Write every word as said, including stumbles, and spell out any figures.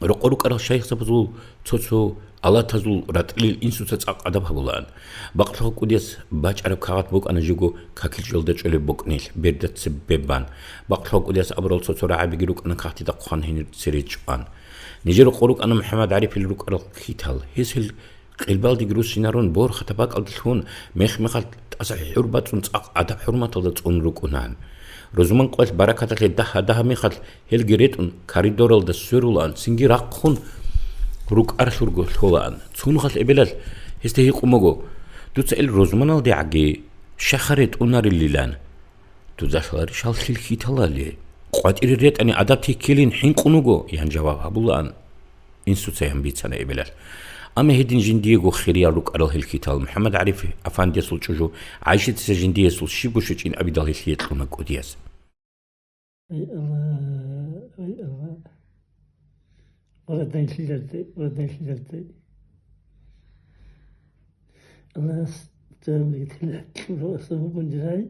Рокъор рукӀарал шайихзабазул цо-цо алатазул ратӀлил инсуца цӀакъ адаб гьабулаан. Бакълъугьа кӀудияс бачӀараб кагъат букӀана жего какил чӀвалда чӀолеб бокӀнилъ, берда цебе бан. Бакълъугьа кӀудияс абурал цо-цо рагӀабиги рукӀана кагътида хъван гьенир цере чӀван. Нижер рокъор рукӀана МухӀаммад ГӀарифил рукӀарал хьитал. Гьес гьел къилбалдеги руссинарун, борхатаб бакӀалда лъун, мех-мехалъ тӀаса хӀур бацӀцӀун цӀакъ адаб-хӀурматалда цӀун рукӀунаан. Рузман къоялъ баракаталъе дагьа-дагьа мехалъ гьелги ретӀун, коридоралда сверулаан, цинги рахъун рукӀарлъурго лъолаан. Цо нухалъ эбелалъ гьесда гьикъун буго: «Дуца ил рузманалдегӀаги щай-щай ретӀунарилилан?» «Дуда лъаларищ гьал хьил хьиталали? КъватӀире ретӀани адаб теккилин хӀинкъун вуго», — ян жаваб гьабулаан. Инсуца ян бицана эбелалъ. Амма гьедин жиндиего хириял рукӀарал гьел хьитал. МухӀаммад ГӀариф афандиясул чӀужу ГӀайшатица жиндиесул щибго щвечӀин абидал гьелъие кьуна кӀудияс. Ай Аллагь, ай Аллагь. Вараданлъилардай, вараданлъилардай. Аллагьас дураб нигетил кьураласан бугун дирай.